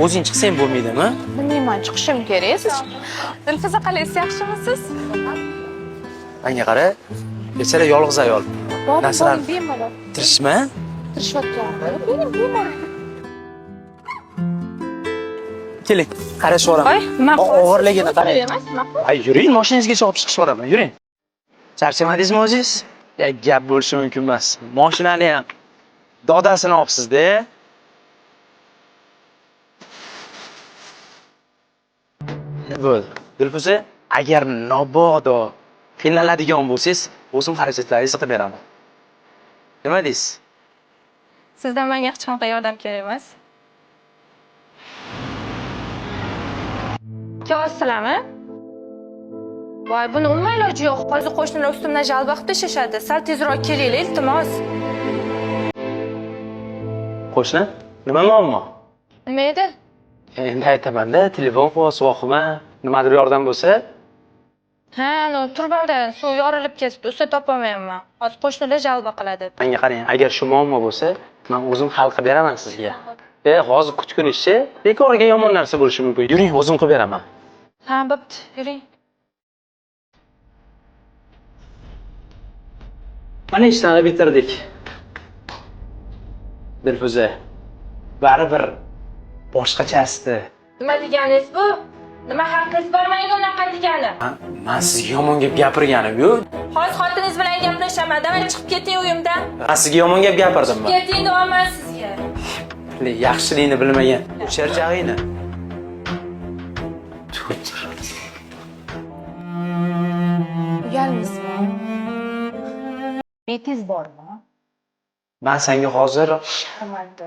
O'zing chiqsang bo'lmaydimi? Bilmayman, chiqishim kerak. Siz Dilfuza qalaysiz, yaxshimisiz? Menga qara, bechara yolg'iz ayol. Boring, Narsalar- boring, bemalol. Tirishma. Tirishayotgan. Bemalol. Keling, qarashib yuboraman. Voy, nima Og'irligini qarang. Emas, nima? Ay, yuring, mashinangizgacha olib chiqishib yuboraman, yuring. Charchamadingizmi o'zingiz? Ya, gap bo'lishi mumkin emas. Mashinani ham dodasini olibsiz-da. Bo'ldi. Dilfuza, agar mabodo qiynaladigan bo'lsangiz, o'zim xarajatlaringizni qilib beraman. Nima deysiz? Sizdan menga hech qanaqa yordam kerak emas. Kelyapsizlarmi? Voy, buni umuman iloji yo'q. Hozir qo'shnilar ustimdan jalba qilib tashlashadi. Sal tezroq kelinglar, iltimos. Qo'shni, nima muammo? Nima edi? Endi aytaman-da, telefon qilyapsiz, vohima, nimadir yordam bo'lsa, Ha, no, turbamda suv yorilib ketibdi, usta topolmayapman. Hozir qo'shnilar jalba qiladi. menga qarang, agar shu muammo bo'lsa, men o'zim hal qilib beraman sizga. Hozir kutgunizcha bekorga yomon narsa bo'lishi mumkin. Yuring, o'zim qilib beraman. Ha, bo'pti, yuring. Mana ishlarni bitirdik. Dilfuza, baribir boshqachasi. Nima deganingiz bu? Nima haqqingiz bor menga unaqa degani? Men sizga yomon gap gapirganim yo'q. Hozir xotiningiz bilan gaplashaman. Davay chiqib keting uyimdan. Men sizga yomon gap gapirdimmi? Keting deyapman sizga. Yaxshilikni bilmagan. Charchag'ingni. Uyalmaysizmi? Betingiz bormi? Men senga hozir Sharmanda.